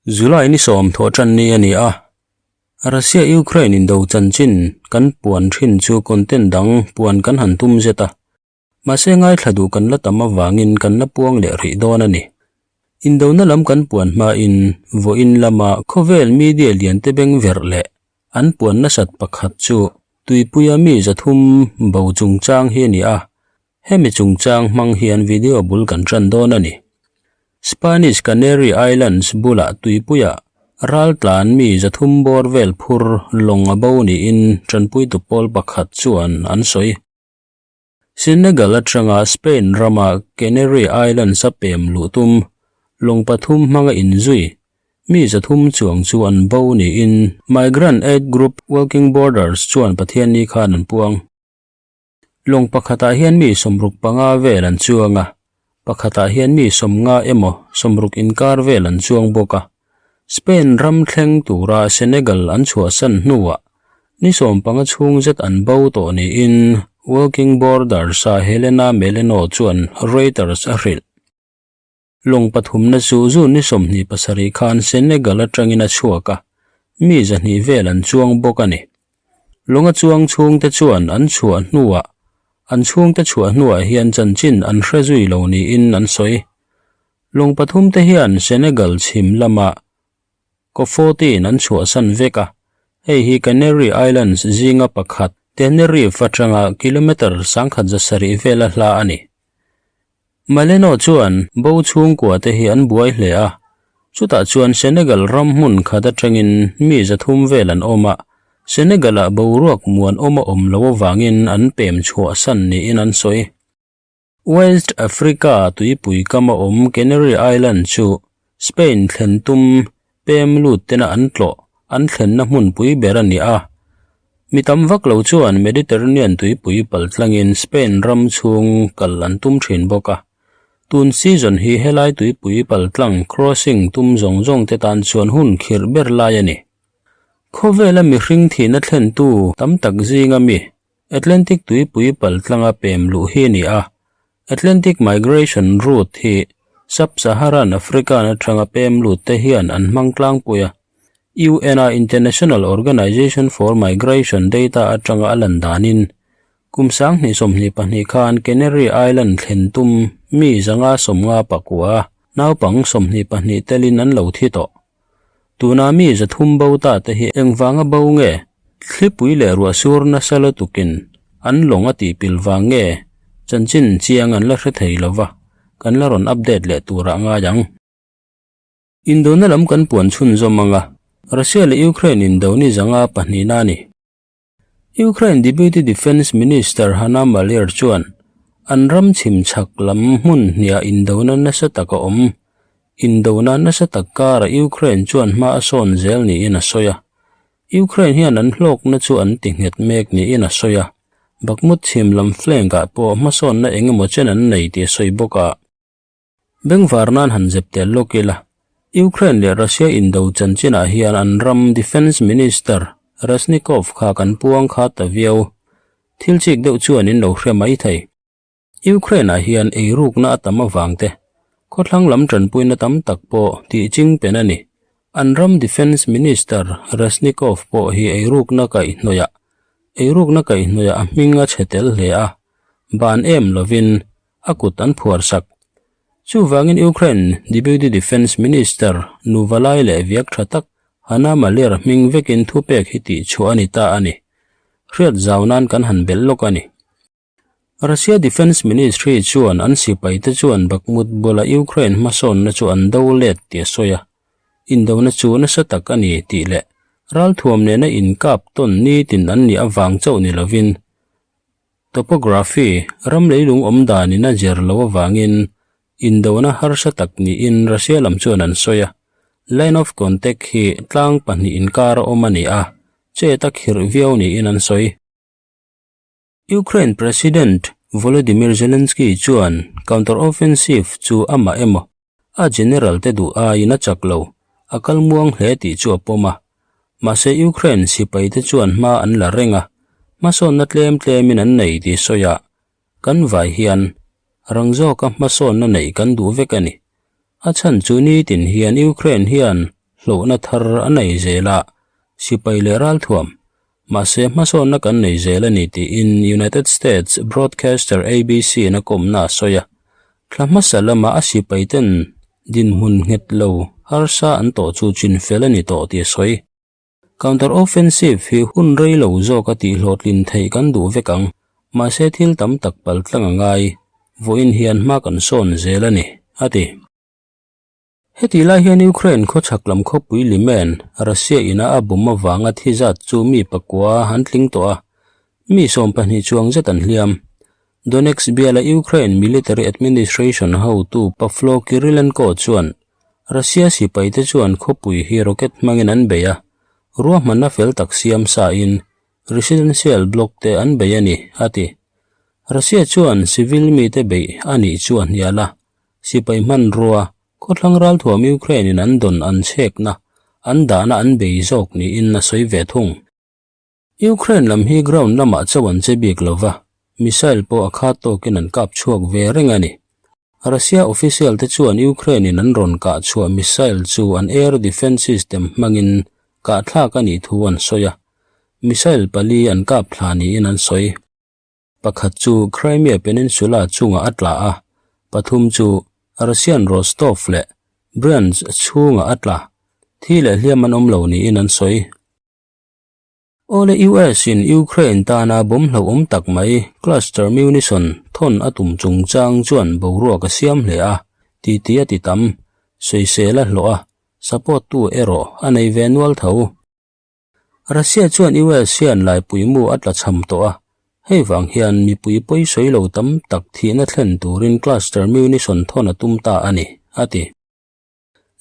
July ni sawm thawh tan ni a ni a, Russia-Ukraine indo chanchin kan puan thin chu content dang puan kan han tum zet a, mahse ngaithla duh kan la tam avangin kan la puang leh rih dawn a ni. Indona lam kan puan hmain vawiin lama khawvel media liante beng verh leh an puan nasat pakhat chu tuipuia mi 300 bo chungchang hi a ni a, Hemi chungchang hmang hian video bul kan tan dawn a ni. Spanish Canary Islands bulah tuipuiah raltlan mi 300 bawr vel phur lawng a bo niin tanpuitu pawl pakhat chuan an sawi. Senegal atanga Spain rama Canary Islands a pem luh tum lawng pathum hmanga inzui mi 300 chuang chu an bo niin Migrant Aid Group Walking Borders chuan Pathianni khan an puang. Lawng pakhatah hian mi 65 vel an chuang a, pakhatah hian mi 50 emaw 60 inkar vel an chuang bawk a. Spain ram thleng tura Senegal an chhuahsan hnuah ni 15 chhung zet an bo tawh niin Walking Borders-a Helena Meleno chuan Reuters a hrilh. Lawng pathumna chu June ni 27 khan Senegal atangin a chhuak a, mi 200 vel an chuang bawk a ni. Lawnga chuang chhungte chuan an chhuah hnuah an chhungte chhuah hnuah hian chanchin an hre zui lo niin an sawi. Lawng pathumte hian Senegal chhim lama Kafountine an chhuahsan vek a, hei hi Canary Islands zinga pakhat Tenerife atanga kilometre 170 vela hla a ni. Maleno chuan bo chhungkua te hi an buai hle a, chutah chuan Senegal ram hmun khat atangin mi 300 vel an awm a, Senegal-ah boruak muan awm a awm lo avangin an pem chhuahsan niin an sawi. West Africa tuipui kama awm Canary Island chu Spain thlen tum pem lut tena an tlawh an thlenna hmunpui ber a ni a. Mi tam vak lo chuan Mediterranean tuipui paltlangin Spain ram chhung kal an tum thin bawk a. Tun season hi helai tuipui paltlang crossing tum zawng zawng te tan chuan hun khirh ber lai a ni. Khawvela mihring thihna thlentu tam tak zinga mi Atlantic tuipui paltlanga pem luh hi a ni a. Atlantic Migration Route hi Sub-Saharan African atanga pem lut te hian an hmang tlangpui a. UN-a International Organization for Migration data atanga a lan danin, kum 2022 khan Canary Island thlen tum mi 554, naupang 22 telin an lo thi tawh. Tuna mi 300 bo ta te hi engvanga bo nge, thlipui leh ruahsur nasa lutukin an lawng a tihpil vang nge, chanchin chiang an la hre thei lova, kan la rawn update leh turah ngai ang. Indona lam kan puan chhunzawm anga, Russia leh Ukraine indo ni zanga pahnihna a ni. Ukraine Deputy Defence Minister Hanna Maliar chuan an ram chhim chhak lam hmun hniah indona nasa tak a awm. Indona nasa tak karah Ukraine chuan hma a sawn zel niin a sawi a. Ukraine hian an hlawkna chu an ti nghet mek niin a sawi a. Bakhmut chhim lam flank-ah pawh hmasawnna eng emaw chen an nei tih a sawi bawk a. Bengvar nan han zep tel lawk ila, Ukraine leh Russia indo chanchinah hian an ram Defence Minister Reznikov kha kan puang kha ta viau. Thil chik deuh chuan in lo hre mai thei. Ukraine-ah hian eirukna a tam avang te, khawthlang lam tanpuina tam tak pawh tih ching pen a ni. An ram Defence Minister Reznikov pawh hi eirukna kaihhnawih eirukna kaihhnawih a hming a chhe tel hle a, ban em lovin a kut an phuar sak. Chuvangin Ukraine Deputy Defence Minister Nuvalai leh viak tha tak Hanna Maliar hming vekin thupek hi tih chhuah a ni ta a ni. Hriat zau nan kan han belh lawk a ni. Russia Defence Ministry chuan an sipaite chuan Bakhmut bula Ukraine hmasawnna chu an do let tih a sawi a. Indona chu nasa tak a ni tih leh ralthuam nena inkap tawn nitin an nih avang chauh ni lovin Topography, ram leilung awm danin a zir lo avangin indona harsa tak niin Russia lam chuan an sawi a. Line of contact hi tlang pahnih inkar a awm a ni a, chet a khirh viau niin an sawi. Ukraine President Volodymyr Zelensky chuan counter-offensive chu amah emaw a general te duh aiin a chak lo, a kal muang hle tih chu a pawm a. Mahse Ukraine sipai te chuan hma an la reng a, hmasawnna tlem tlemin an nei tih sawi a, kan vai hian rang zawka hmasawnna neih kan duh vek a ni. A chhan chu nitin hian Ukraine hian Hlohna thar a nei zel a, sipai leh ralthuam. Mahse, hmasawnna kan nei zel a ni tiin United States broadcaster ABC-in a kawmna a sawi a. Thla hmasa lama a sipaiten dinhmun nghet lo harsa an tawh chu chinfel a ni tawh tih a sawi. Counter-offensive hi hun rei lo zawka tihhlawhtlin theih kan duh vek ang. Mahse, thil tam tak paltlang a ngai. Vawiin hian hma kan sawn zel a ni, a ti. Hetih lai hian Ukraine khawchhak lam khawpui Liman, Russia ina a bomb avanga thi zat chu mi pakua an tling tawh a, mi 20 chuang zet an hliam. Donetsk biala Ukraine Military Administration hotu Pavlo Kyrylenko chuan Russia sipaite chuan khawpui hi rocket hmangin an bei a, ruahmanna fel tak siam sa in residential block te an bei a ni, a ti. Russia chuan civil mite beih a nih chu a hnial a, Sipai hmanrua, khawthlang ralthuam Ukraine in an dawn an chhekna, an dahna an bei zawk niin a sawi ve thung. Ukraine lam hi ground lamah chauh an che bik lova, missile pawh a khat tawkin an kap chhuak ve reng a ni. Russia official te chuan Ukraine in an rawn kah chhuah missile chu an air defence system hmangin kahthlak a nih thu an sawi a, missile pali an kap thla niin an sawi. Pakhat chu Crimea Peninsula chungah a tla a, pathum chu Russian Rostov leh Bryansk chhungah a tla. Thi leh hliam an awm lo niin an sawi. Awle US in Ukraine tana bomb hlauhawm tak mai cluster munition thawn a tum chungchang chuan boruak a siam hle a, titi a ti tam, sawisel a hlawh a, support tu erawh a nei ve nual tho. Russia chuan US hian laipui mu a tla cham tawh a, hei vang hian mipui pawi sawi lo tam tak thihna thlen turin cluster munition thawn a tum ta a ni, a ti.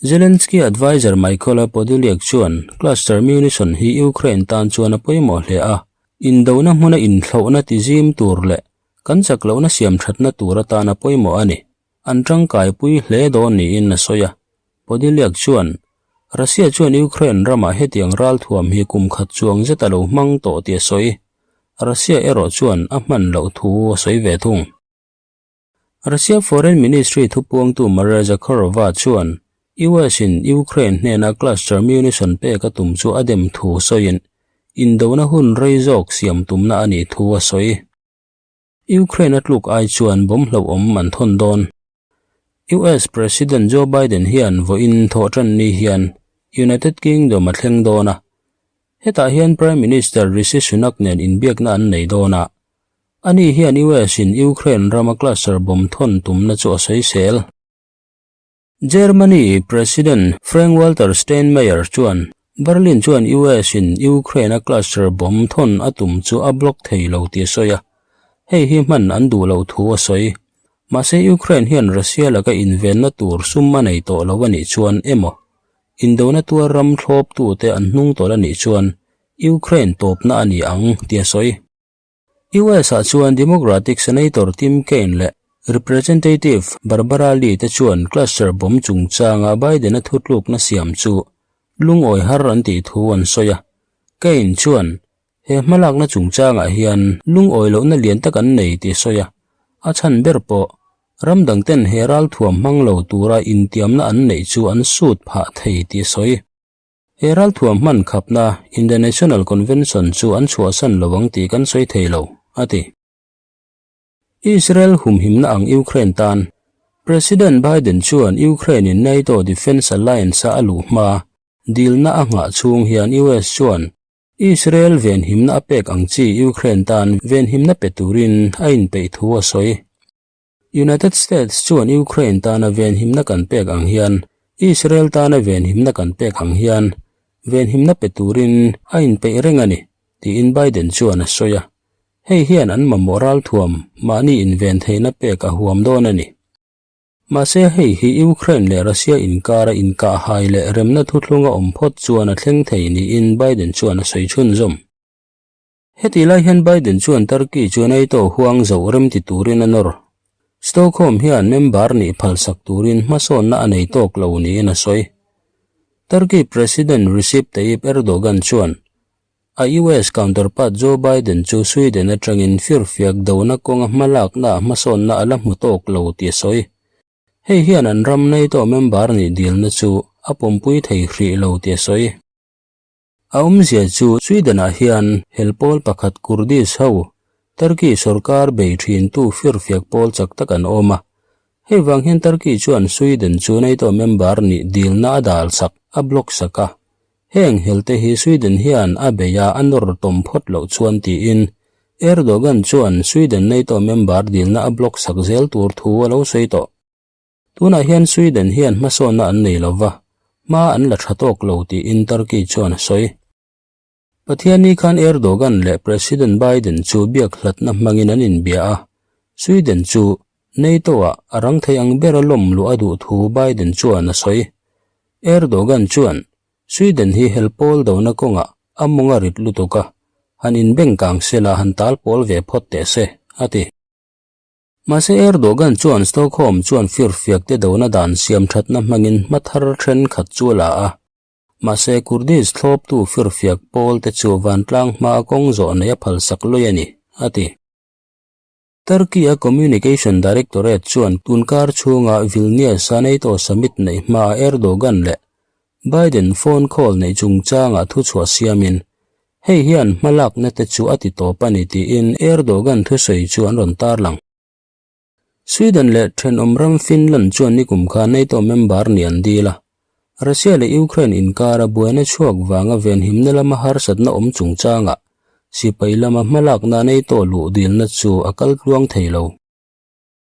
Zelensky adviser Mykola Podolyak chuan cluster munition hi Ukraine tan chuan a pawimawh hle a, indona hmuna inthlauhna tizim tur leh kan chak lohna siam thatna tur atan a pawimawh a ni. An tangkaipui hle dawn niin a sawi a. Podolyak chuan, Russia chuan Ukraine ramah hetiang ralthuam hi kum khat chuang zet a lo hmang tawh tih a sawi. Russia erawh chuan a hman loh thu a sawi ve thung. Russia Foreign Ministry thupuangtu Maria Zakharova chuan US in Ukraine hnena cluster munition pek a tum chu a dem thu sawiin, indona hun rei zawk siam tumna a nih thu a sawi. Ukraine a tluk ai chuan bomb hlauhawm an thawn dawn. US President Joe Biden hian vawiin thawhtan ni hian United Kingdom a thleng dawn a, hetah hian Prime Minister Rishi Sunak nen inbiakna an nei dawn a. Ani hian US in Ukraine rama cluster bomb thawn tumna chu a sawisel. Germany President Frank-Walter Steinmeier chuan Berlin chuan US in Ukraine a cluster bomb thawn a tum chu a block thei lo tih a sawi a, hei hi hman an duh loh thu a sawi. Mahse Ukraine hian Russia laka invenna tur sum a nei tawh lo a nih chuan emaw, indona tuar ram thlawptute an hnung tawlh a nih chuan Ukraine tawpna a ni ang tih a sawi. US ah chuan Democratic Senator Tim Kaine leh Representative Barbara Lee te chuan cluster bomb chungchanga Biden-a thutlukna siam chu lungawi har an tih thu an sawi a. Kaine chuan he hmalakna chungchangah hian lungawi lohna lian tak an nei tih a sawi a, a chhan ber pawh ram dangten he ralthuam hmang lo tura intiamna an neih chu an sut phah thei tih a sawi. He ralthuam hman khapna International Convention chu an chhuahsan lo ang tih kan sawi thei lo, a ti. Israel humhimna ang Ukraine tan President Biden chuan Ukraine-in NATO Defence Alliance-a a luh hma dilna a nghah chhung hian US chuan Israel venhimna a pek ang chi Ukraine tan venhimna pe turin a inpeih thu a sawi. United States chuan Ukraine tana venhimna kan pek ang hian Israel tana venhimna kan pek ang hian venhimna pe turin a inpeih reng a ni, tiin Biden chuan a sawi a. Hei hian an mamawh ralthuam mahni inven theihna pek a huam dawn a ni. Mahse hei hi Ukraine leh Russia inkara inkahhai leh remna thuthlunga awm phawt chuan a thleng thei niin Biden chuan a sawi chhunzawm. Hetih lai hian Biden chuan Turkey chu NATO huang zoh rem ti turin a nawr. Stockholm hian member nih phalsak turin hmasawnna a nei tawk lo niin a sawi. Turkey President Recep Tayyip Erdogan chuan a US counterpart Joe Biden chu Sweden atangin firfiak dona kawnga hmalaknaah hmasawnna a la hmu tawk lo tih a sawi. Hei hian an ram NATO member nih dilna chu a pawmpui thei hrih lo tih a sawi. A awmzia chu Sweden-ah hian hel pawl pakhat Kurdish ho, Turkey sorkar bei thintu firfiak pawl chak tak an awm a. Hei vang hian Turkey chuan Sweden chu NATO member nih dilna a dal sak, a block sak a. Heng helte hi Sweden hian a bei a, a nawr tawm phawt loh chuan tiin Erdogan chuan Sweden NATO member dilna a block sak zel tur thu a lo sawi tawh. Tunah hian Sweden hian hmasawnna an nei lo va, hma an la tha tawk lo tiin Turkey chuan a sawi. Pathianni khan Erdogan leh President Biden chu biak hlatna hmangin an inbia a, Sweden chu NATO-ah a rang thei ang bera lawm luh a duh thu Biden chuan a sawi. Erdogan chuan Sweden hi hel pawl dona kawngah a mawng a rit lutuk a, han inbengkang sela han tal pawl ve phawt teh se, a ti. Mahse Erdogan chuan Stockholm chuan firfiakte dona dan siam thatna hmangin hma thar thenkhat chu a la a. Mahse Kurdish thlawptu firfiak pawl te chu vantlang hmaa kawng zawh nei a phalsak lawih a ni, a ti. Turkey-a Communication Directorate chuan tunkar chhunga Vilnius-a NATO summit neih hmaa Erdogan leh Biden phone call neih chungchangah thuchhuah siamin Hei hian hmalakna te chu a ti tawp a ni tiin Erdogan thusawi chu an rawn tarlang. Sweden leh thenawm ram Finland chuan nikum kha NATO member nih an dil a. Russia leh Ukraine inkara buaina chhuak vanga venhimna lama harsatna awm chungchangah sipai lama hmalakna NATO luh dilna chu a kal tluang thei lo.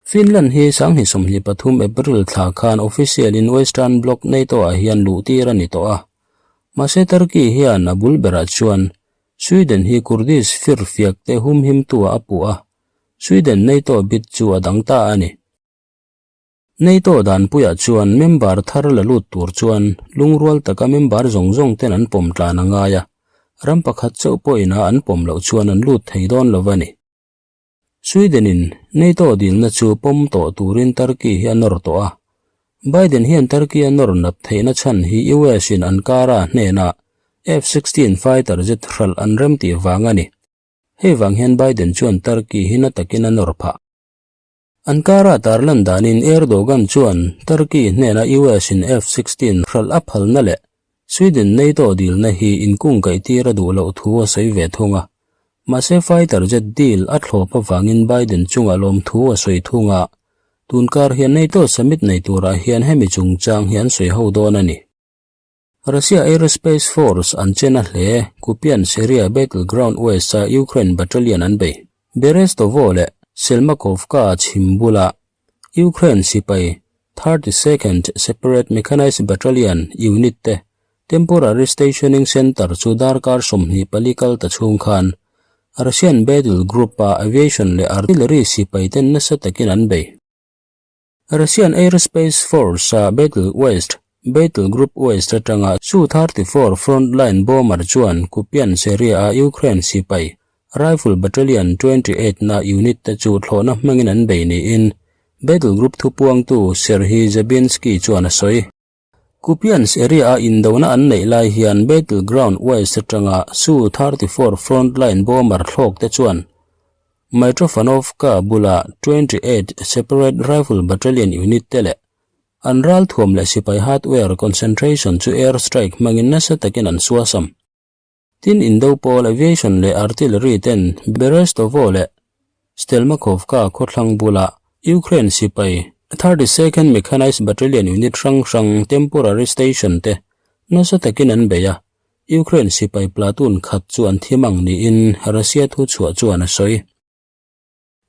Finland hi 2023 April thla khan official in Western Bloc NATO ah hian luh tir a ni tawh a. Mahse Turkey hian a bul berah chuan Sweden hi Kurdish firfiak te humhimtu ah a puh a, Sweden NATO bid chu a dang ta a ni. NATO danpuiah chuan member thar la lut tur chuan lungrual taka member zawng zawng ten an pawm tlan a ngai a, ram pakhat chauh pawhin a an pawm loh chuan an lut thei dawn lo a ni. Sweden-in NATO dilna chu pawm tawh turin Turkey hi a nawr tawh a. Biden hian Turkey a nawr nat theihna chhan hi US-in Ankara hnenah F-16 fighter jet hralh an rem tih vang a ni. Hei vang hian Biden chuan Turkey hi na takin a nawr phah. Ankara tarlan danin Erdogan chuan Turkey hnena US-in F-16 hralh a phalna leh Sweden NATO dilna hi inkungkaih tir a duh loh thu a sawi ve thung a. Mahse fighter jet deal a thlawp avangin Biden chungah lawmthu a sawi thung a, tunkar hian NATO summit nei turah hian hemi chungchang hi an sawi ho dawn a ni. Russia Aerospace Force an chen a hle, Kupiansk area battleground west-a Ukraine battalion an bei. Berestovo leh Selmakovka chhim bulah Ukraine sipai 32nd Separate Mechanized Battalion unit te temporary stationing center chu darkar 24 kal ta chhung khan Russian battle group-a aviation leh artillery sipai ten nasa takin an bei. Russian Aerospace Force-a Battle West, Battle Group West atanga Su-34 frontline bomber chuan Kupiansk area-a Ukraine sipai Rifle Battalion 28 na unit te chu thlawhna hmangin an bei niin Battle Group thupuangtu Serhiy Zebinskiy chuan a sawi. Kupiansk area-a indona an neih lai hian Battle Ground West atanga Su-34 frontline bomber thlawk te chuan Mitrofanovka bula 28 Separate Rifle Battalion unit te leh an ralthuam leh sipai hardware concentration chu air strike hmangin nasa takin an suasam. Tin, Indo pawl aviation leh artillery ten Berestovo leh Stelmakhovka khawthlang bulah Ukraine sipai 32nd Mechanized Battalion unit hrang hrang temporary station te nasa takin an bei a, Ukraine sipai platoon khat chu an thim ang niin Russia thuchhuah chuan a sawi.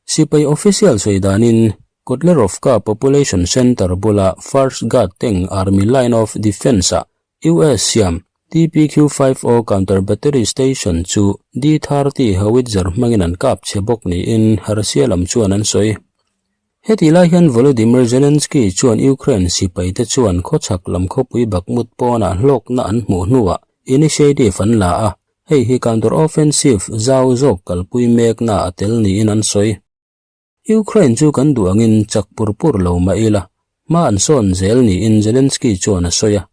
Sipai official sawi danin Kotlerovka Population Center bula First Guard Tank Army Line of Defence-ah US siam TPQ-5O Counter Battery Station chu D-30 howitzer hmangin an kap chhe bawk niin Russia lam chuan an sawi. Hetih lai hian Volodymyr Zelensky chuan Ukraine sipaite chuan khawchhak lam khawpui Bakhmut pawnah hlawkna an hmuh hnuah initiative an la a, Hei hi counter offensive zau zawk kalpui mekna a tel niin an sawi. Ukraine chu kan duh angin chak pur pur lo mah ila, hma an sawn zel niin Zelensky chuan a sawi a.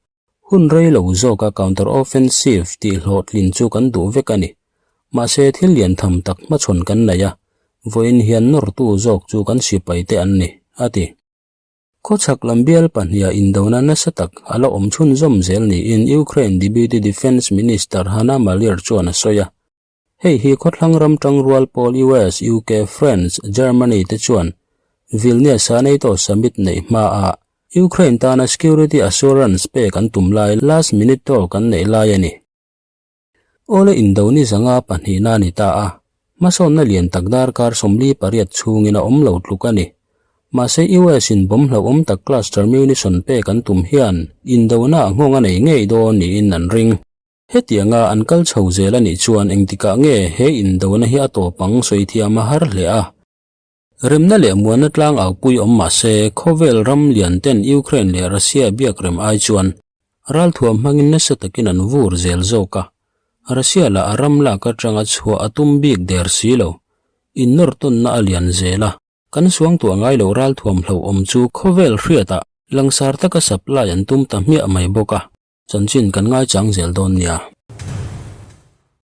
Hun rei lo zawka counter offensive tih hlawhtlin chu kan duh vek a ni. Mahse thil lian tham tak hmachhawn kan nei a, vawiin hian nawrtu zawk chu kan sipaite an ni, a ti. Khawchhak lam bial pahniha indona nasa tak a la awm chhunzawm zel niin Ukraine Deputy Defence Minister Hanna Maliar chuan a sawi a. Hei hi khawthlang ram tangrual pawl US, UK, France, Germany te chuan Vilnius-a NATO summit neih hmaah Ukraine tana security assurance pek an tum lai last minute talk an neih lai a ni. Awle indo ni zanga pahnihna a ni ta a, hmasawnna lian tak darkar 48 chhungin a awm lo tluk a ni. Mahse US in bomb hlauhawm tak cluster munition pek an tum hian indona a nghawng a nei ngei dawn niin an ring. Hetianga an kal chho zel a nih chuan engtikah nge he indona hi a tawp ang sawi thiam a har hle a. Remna leh muanna tlang aupui awm mah se, khawvel ram lian ten Ukraine leh Russia biak rem ai chuan ralthuam hmangin nasa takin an vur zel zawk a. Russia lah a ram lak atanga chhuah a tum bik der si lo. Innawrtawnna a lian zel a. Kan suangtuah ngai lo ralthuam hlauhawm chu khawvel hriatah langsar taka supply an tum ta hmiah mai bawk a. Chanchin kan ngaichang zel dawn nia.